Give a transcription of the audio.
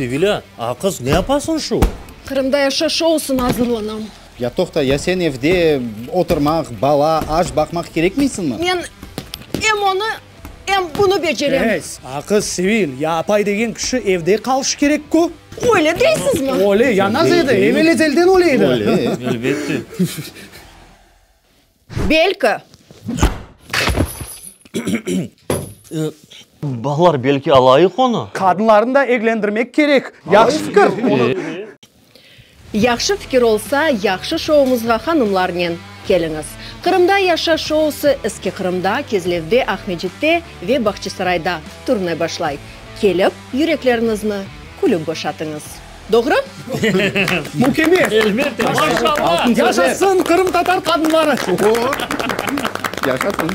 Sevilâ, a qız, ne yapasıñ şu? Qırımda yaşa şousına azırlanam. Ya toqta, ya sen evde oturmaq, bala, aş baqmaq kerekmeysiñmi? Men em onı, em bunı becerem. Es, a qız, Sevil, ya apay degen kişi evde qalış kerek ku? Öyle deysizmi? Öyle, ya nasıl edi? Evel-ezelden öyle edi. Öyle. Elbette. Belki. Balalar, belki alayıq onı? Qadınlarnı da eglendirmek kerek. Yahşı fikir. Yahşı fikir olsa, yahşı şoumızğa hanımlarnen keliñiz. Qırımda yaşa şousı Eski Qırımda, Kezlevde, Aqmescitte ve Bağçasarayda turne başlay. Kelip, yürekleriñizni külüp boşatıñız. Doğru? Mükemmel! Elbette, maşallah! Yaşasın qırımtatar qadınları! Yaşasın!